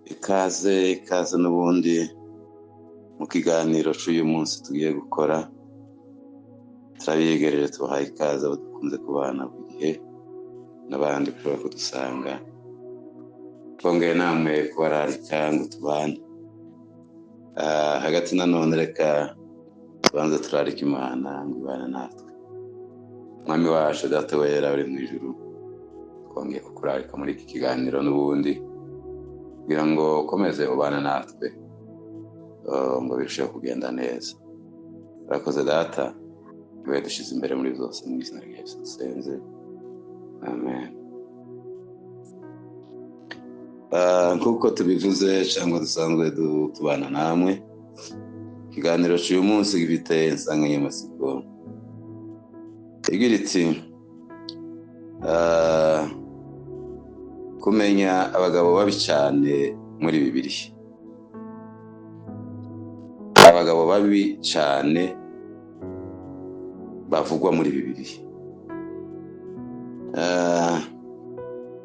Ikaze ikaze n'ubundi mu kiganiro cy'uyu munsi tugiye gukora, turabiyegereje tubahaye ikaze abo dukunze kubana buri gihe n'abandi ushobora kudusanga, twongeye namwe kubararika ngo tubane. Hagati nanone reka tubanze turarika Imana ngo ibane natwe. Mwami wacu Data wera uri mu ijuru, twongeye kukurarika muri iki kiganiro n'ubundi kugira ngo ukomeze ubane natwe, ngo birusheho kugenda neza. Urakoze Data, niwe dushyize imbere muri byose, mu izina rya Yesu dusenze, amen. Nk'uko tubivuze cyangwa dusanzwe tubana namwe, ikiganiro cy'uyu munsi gifite insanganyamatsiko igira iti kumenya abagabo babi cyane muri Bibiliya. Abagabo babi cyane bavugwa muri Bibiliya.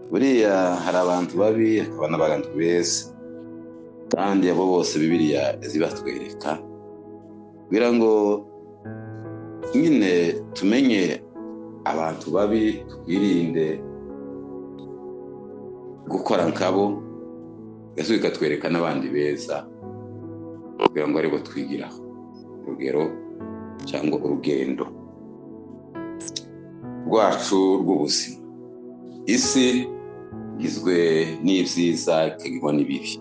Buriya hari abantu babi hakaba n'abantu beza, kandi abo bose Bibiliya zibatwereka kugira ngo nyine tumenye abantu babi, twirinde gukora nkabo, ese bikatwereka n'abandi beza kugira ngo aribo twigiraho urugero cyangwa urugendo rwacu rw'ubuzima. Isi igizwe n'ibyiza ikagirwa n'ibibi,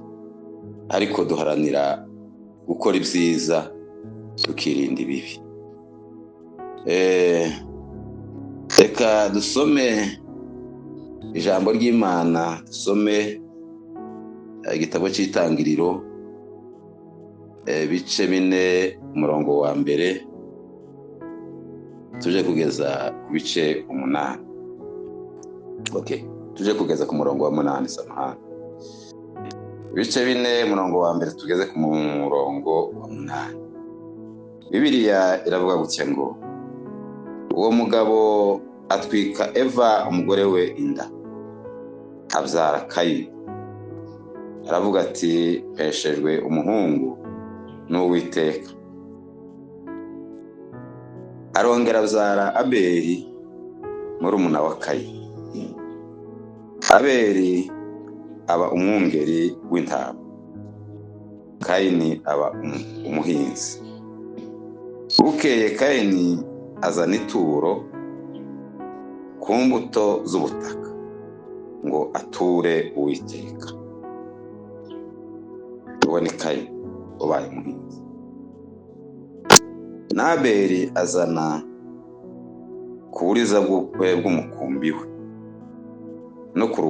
ariko duharanira gukora ibyiza tukirinda ibibi. Reka dusome ijambo ry'Imana, dusome igitabo cy'Itangiriro, ibice 4 umurongo wa mbere tuje kugeza ku bice 8. Okay, tuje kugeza ku murongo wa 8, samahani. Ibice 4 umurongo wa mbere tugeze ku murongo wa 8. Bibiliya iravuga gutya ngo uwo mugabo atwika Eva umugore we inda, abyara Kayini. Aravuga ati mpeshejwe umuhungu n'Uwiteka. Arongera abyara Abeli murumuna wa Kayini. Abeli aba umwungeri w'intama, Kayini aba umuhinzi. Bukeye Kayini azana ituro ku mbuto z'ubutaka ngo ature Uwiteka. Uwo ni Kayini ubaye umuhinzi. N'Abeli azana ku buriza bw'umukumbi we no ku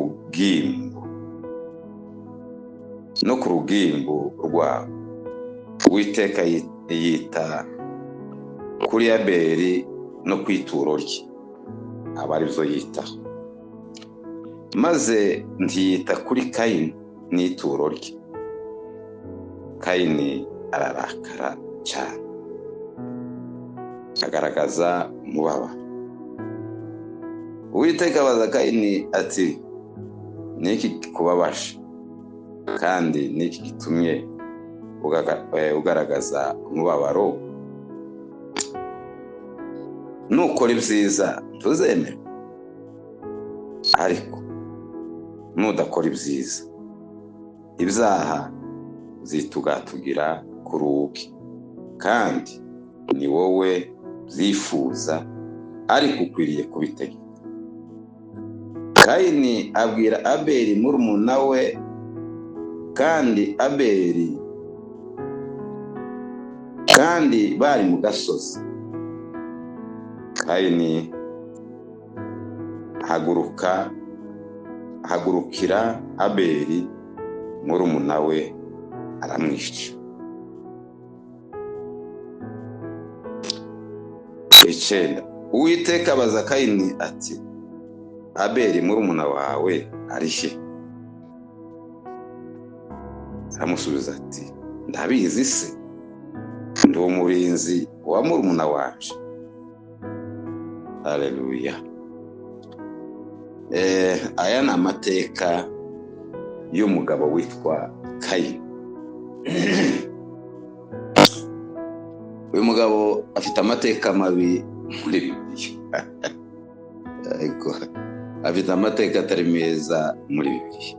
rugimbu rwabo. Uwiteka yita kuri Abeli no ku ituro rye, aba aribyo yitaho, maze ntiyita kuri Kayini n'ituro rye. Kayini ararakara cyane, agaragaza umubabaro. Uwiteka abaza Kayini ati niki kikubabaje, kandi niki gitumye ugaragaza umubabaro? Nukora ibyiza ntuzemerwa, ariko nudakora ibyiza ibyaha zitugatugira ku rugi, kandi ni wowe byifuza, ariko ukwiriye kubitegeka. Kayini abwira Abeli murumuna we, kandi Abeli kandi bari mu gasozi. Kayini hagurukira Abeli murumuna we aramwica. 9. Uwiteka abaza Kayini ati Abeli murumuna wawe ari he? Aramusubiza ati ndabizi se, ndi umurinzi wa murumuna wanje. Haleluya. Aya ni amateka y'umugabo witwa Kayini. Uyu mugabo afite amateka mabi muri Bibiliya, ariko afite amateka atari meza muri Bibiliya.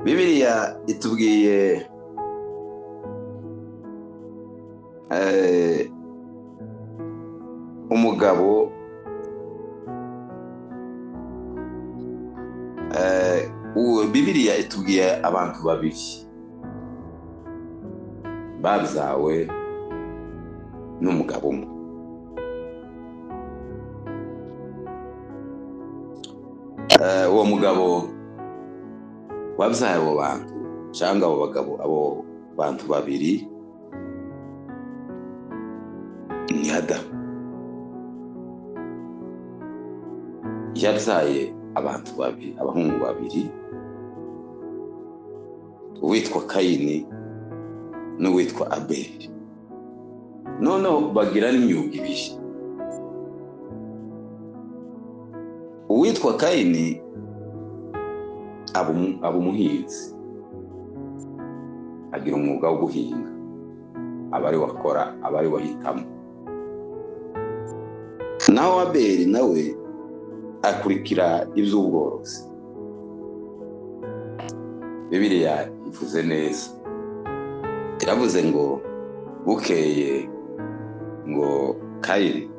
Bibiliya itubwiye umugabo Bibiliya itubwiye abantu babiri babyawe n'umugabo umwe. Uwo mugabo wabyaye abo bantu cyangwa abo bagabo, abo bantu babiri ni Adamu. Yabyaye abantu babiri, abahungu babiri, uwitwa Kayini n'uwitwa Abeli. Noneho bagira n'imyuga ibiri. Uwitwa Kayini aba umuhinzi, agira umwuga wo guhinga, aba ari wakora, aba ari wahitamo. Naho Abeli nawe akurikira iby'ubworozi. Bibiliya ivuze neza, iravuze ngo bukeye ngo Kayini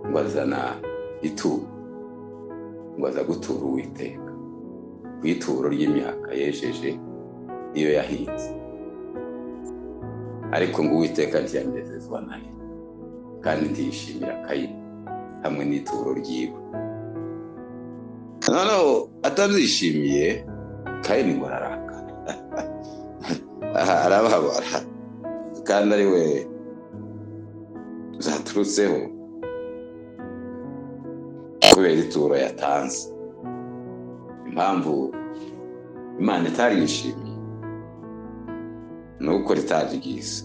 ngo azana ituro, ngo aza gutura Uwiteka ku ituro ry'imyaka yejeje iyo yahinze. Ariko ngo Uwiteka ntiyanezezwa nayo, kandi ntiyishimira Kayini hamwe n'ituro ryiwe. Noneho atabyishimiye, Kayini ngo ararakara, arababara, kandi ari we zaturutseho kubera ituro yatanze. Impamvu Imana itarishimiye ni uko ritari ryiza.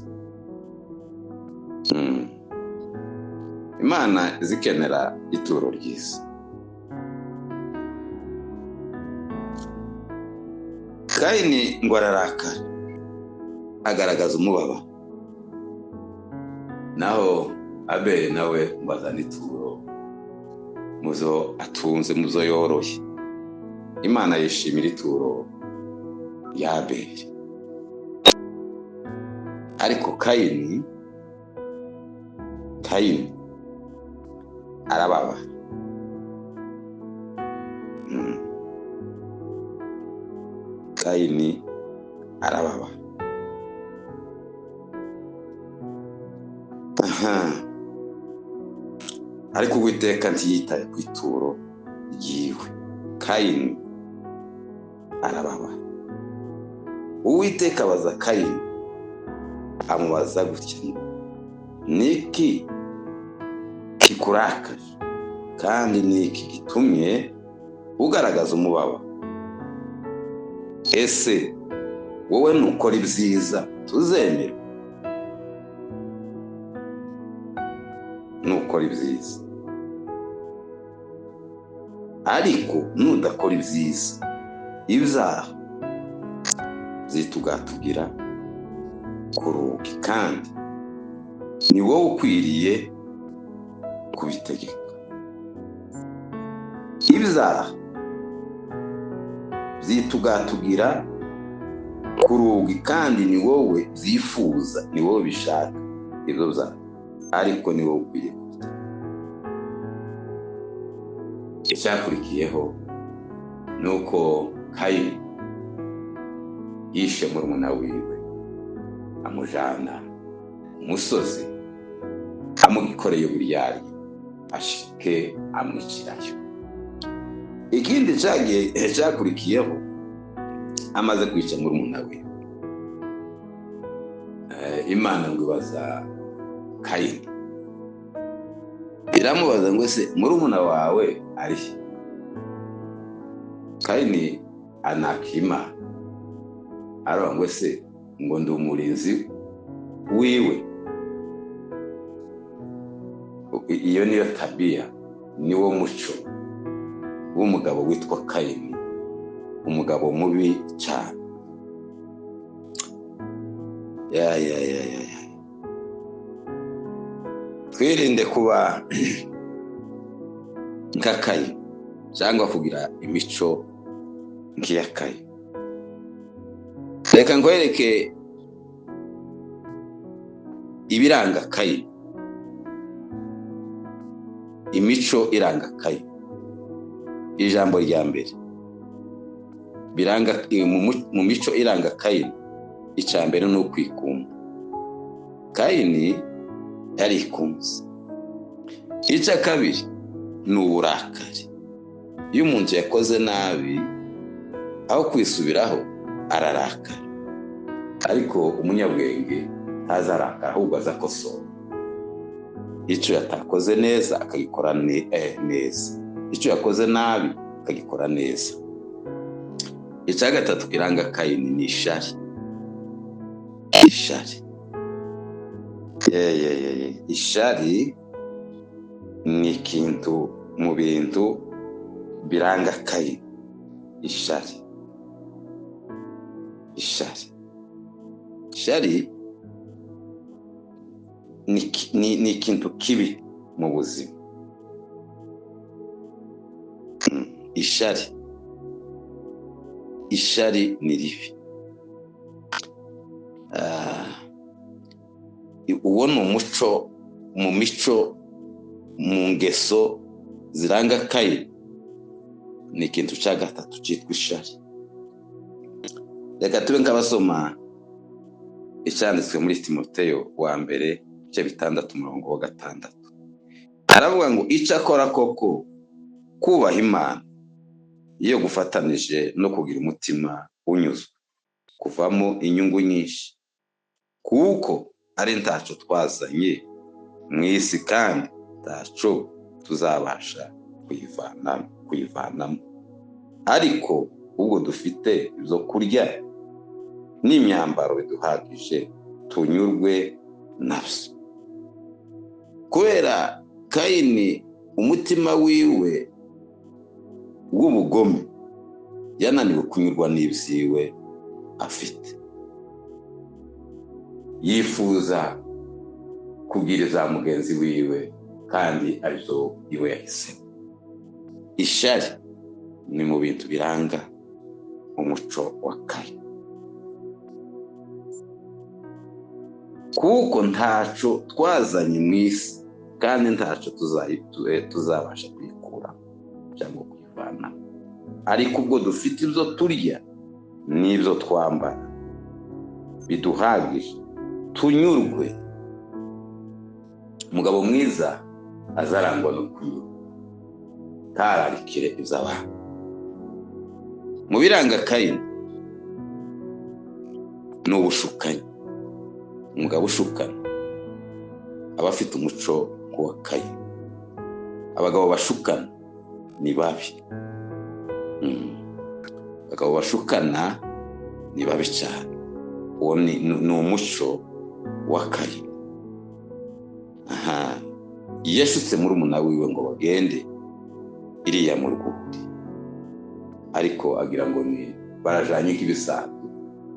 Imana izikenera ituro ryiza. Kayini ngo ararakara, agaragaza umubabaro. Naho Abeli nawe ngo azane ituro muzo atunze, muzo yoroye. Imana yishimira ituro rya Abeli. Ariko Kayini arababara. Kayini arababara. Ariko Uwiteka ntiyitaye ku ituro ryiwe. Kayini arababara. Uwiteka abaza Kayini, amubaza gutya: niki kikurakaje, kandi niki gitumye ugaragaza umubabaro? Ese wowe nukora ibyiza tuzemera? Nukora ibyiza, ariko nudakora ibyiza, ibyaha byitugatugira ku rugi, kandi ni wowe ukwiriye kubitegeka. Ibyaha byitugatugira ku rugi, kandi ni wowe byifuza, ni wowe bishaka ibyo byaha, ariko ni wowe ukwiriye kubitegeka. Icyakurikiyeho ni uko Kayini yishe murumuna wiwe, amujana umusozi, amugikoreye uburyarya, ashike amwicirayo. Ikindi cyakurikiyeho, amaze kwica murumuna wiwe, Imana ngo ibaza Kayini, iramubaza ngo ese murumuna wawe ari he? Kayini anaka Imana, aravuga ngo ese ngo ndi umurinzi wiwe. Iyo niyo tabia, niwo muco w'umugabo witwa Kayini, umugabo mubi cyane. Ya ya ya ya. Twirinde kuba nka Kayini cyangwa kugira imico nk'iya Kayini. Reka nkwereke ibiranga Kayini, imico iranga Kayini. Ijambo rya mbere biranga mu mico iranga Kayini, icya mbere ni ukwikunda. Kayini yarikunze. Icya kabiri ni uburakari. Iyo umuntu yakoze nabi aho kwisubiraho ararakara, ariko umunyabwenge ntazarakara, ahubwo azakosora. Icyo yatakoze neza akagikora neza, icyo yakoze nabi akagikora neza. Icya gatatu kiranga Kayini ni ishari. Ishari, ishari ni ikintu mu bintu biranga Kayini. Ishari, ishari, ishari ni ikintu kibi mu buzima. Ishari, ishari ni ribi. Uwo ni umuco mu mico, mu ngeso ziranga Kayini, ni ikintu cya gatatu cyitwa ishari. Reka tube nk'abasoma icyanditswe muri Timoteyo wa mbere ibice 6 umurongo wa 6. Aravuga ngo icyo akora koko kubaha Imana iyo gufatanije no kugira umutima unyuzwe kuvamo inyungu nyinshi, kuko ari ntaco twazanye mu isi kandi ntaco tuzabasha kuyivanamo. Ariko ubwo dufite ibyo kurya n'imyambaro biduhagije tunyurwe nabyo. Kubera Kayini umutima wiwe w'ubugome yananiwe kunyurwa n'ibyiwe afite, yifuza kubwiriza mugenzi wiwe kandi arizo iwe yahisemo. Ishari ni mu bintu biranga umuco wa Kayini, kuko ntaco twazanye mu isi kandi ntaco tuzabasha kuyikura cyangwa kuyivana. Ariko ubwo dufite ibyo turya n'ibyo twambara biduhagije tunyurwe. Umugabo mwiza azarangwa no kunyurwa, ntararikire iby'abantu. Mu biranga Kayini ni ubushukanyi. Umugabo ushukana aba afite umuco wa Kayini. Abagabo bashukana ni babi. Abagabo bashukana ni babi cyane. Uwo ni umuco wa Kayini. Aha, yashutse muri umuna wiwe ngo bagende iriya mu rwuri, ariko agira ngo ni barajanye nk'ibisanzwe,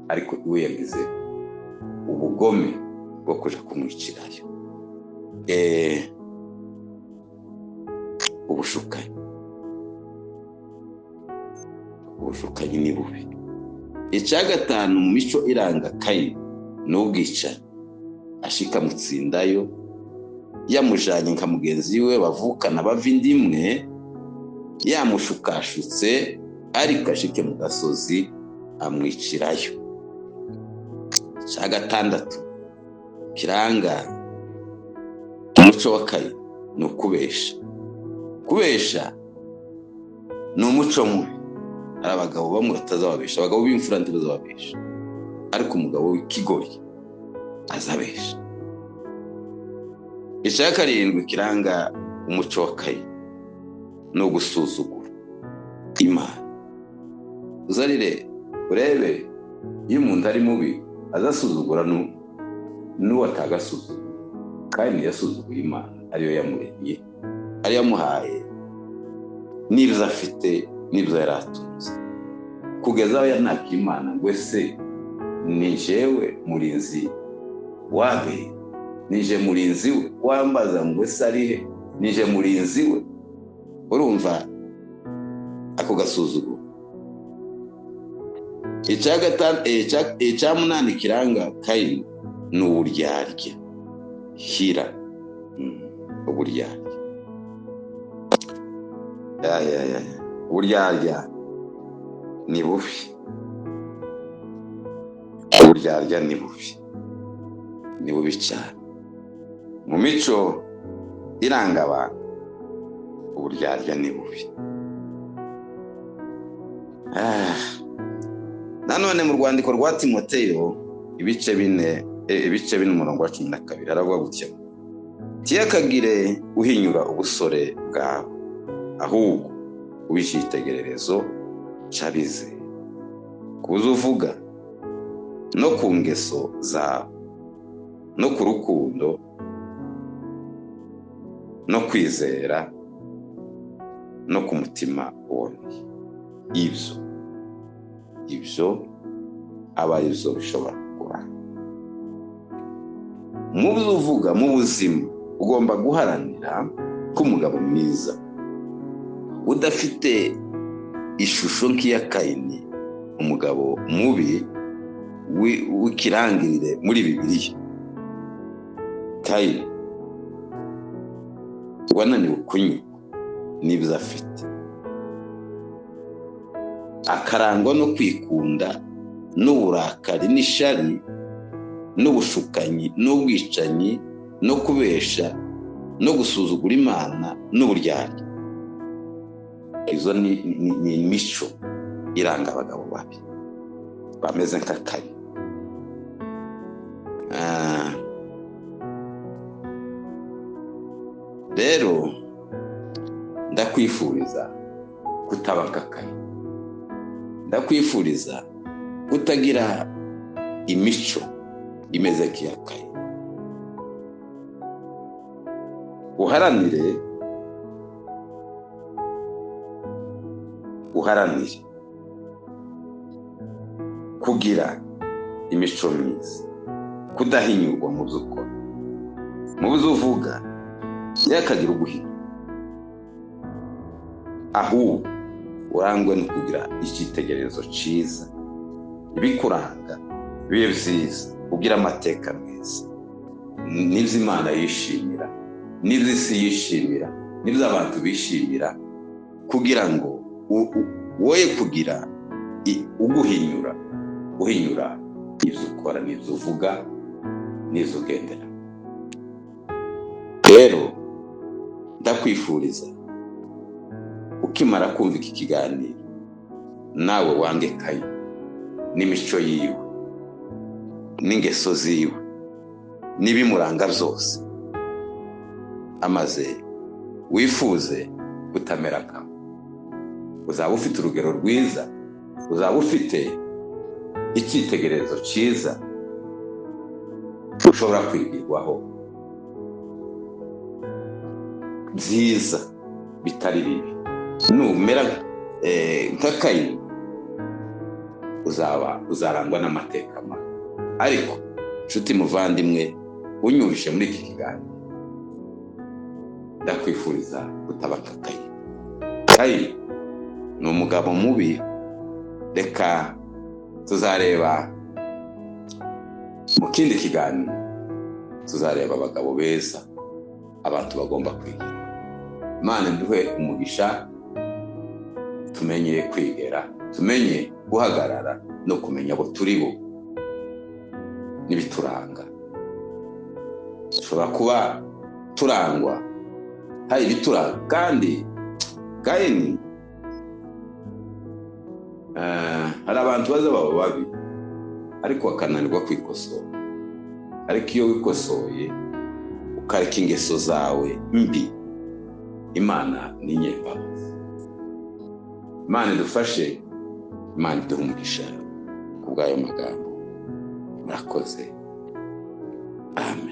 ariko iwe yagize ubugome bwo kuja kumwicirayo. Ubushukanyi, ubushukanyi ni bubi. Icya gatanu mu mico iranga Kayini ni ubwicanyi. Ashika mutsindayo yamujanye nka mugenzi we bavukana bava indi imwe, yamushukashutse, ariko ashike mu gasozi amwicirayo. Icya gatandatu kiranga umuco wa Kayini ni ukubesha. Kubesha ni umuco mubi. Hari abagabo bamwe batazababesha, abagabo b'imfura ntibazababesha, ariko umugabo w'ikigori azabesha. Icya karindwi kiranga umuco wa Kayini ni ugusuzugura Imana. Uzarire urebe iyo umuntu ari mubi azasuzugura n'uwo atagasuzugura. Kayini yasuzuguye Imana ariyo yamuremye, ariyo yamuhaye N'ibyo afite n'ibyo yari atunze, kugeza aho yanaka Imana ngo ese ni jewe murinzi wabe, nije murinzi we, wambaza ngo ese ari he, nije murinzi we. Urumva ako gasuzuguro. Icya munani kiranga Kayini ni uburyarya. Hira uburyarya. Uburyarya ni bubi. Uburyarya ni bubi, ni bubi cyane. Mu mico iranga abantu, uburyarya ni bubi. Nanone mu rwandiko rwa Timoteyo ibice 4 umurongo wa 12 aravuga gutya: tiyakagire uhinyura ubusore bwawe, ahubwo ube icyitegererezo cy'abizera, kuzo uvuga no ku ngeso zawe, no ku rukundo, no kwizera, no ku mutima uboneye. Ibyo aba ari byo bishobora kuranga. Mu byo uvuga mu buzima ugomba guharanira ko umugabo mwiza udafite ishusho nk'iya Kayini, umugabo mubi w'ikirangirire muri Bibiliya. Kayini wananiwe kunywa n'ibyo afite, akarangwa no kwikunda n'uburakari n'ishari n'ubushukanyi n'ubwicanyi no kubesha no gusuzugura Imana n'uburyarya. Izo ni imico iranga abagabo babi bameze nka Kayini. Rero ndakwifuriza kutaba nka Kayini, ndakwifuriza kutagira imico imeze nk'iya Kayini. Uharanire kugira imico myiza, kudahinyurwa mu byo ukora, mu byo uvuga, ntihakagire uguhinyura, ahubwo urangwe no kugira icyitegererezo cyiza, ibikuranga bibe byiza, ugira amateka meza, n'ibyo Imana yishimira, n'ibyo isi yishimira, n'ibyo abantu bishimira, kugira ngo woye kugira uguhinyura, uhinyura ibyo ukora n'ibyo uvuga n'ibyo ugendera. Rero ndakwifuriza ukimara kumva iki kiganiro nawe wange Kayini n'imico yiwe n'ingeso ziwe n'ibimuranga byose, amaze wifuze kutamera nkawe. Uzaba ufite urugero rwiza, uzaba ufite icyitegererezo cyiza ushobora kwigirwaho byiza bitari bibi. Numera nka Kayini uzarangwa n'amateka mabi. Ariko nshuti muvandimwe unyujije muri iki kiganiro, ndakwifuriza kutaba nka Kayini. Kayini ni umugabo mubi. Reka tuzareba mu kindi kiganiro, tuzareba abagabo beza abantu bagomba kwigira. Imana iduhe umugisha, tumenye kwigera, tumenye guhagarara no kumenya abo turi bo n'ibituranga. Dushobora kuba turangwa hari ibituranga, kandi Kayini hari abantu baza baba babi ariko bakananirwa kwikosora. Ariko iyo wikosoye ukareka ingeso zawe mbi, Imana ni nyembabazi. Imana idufashe, Imana iduhe umugisha ku bw'ayo magambo. Murakoze. Amen.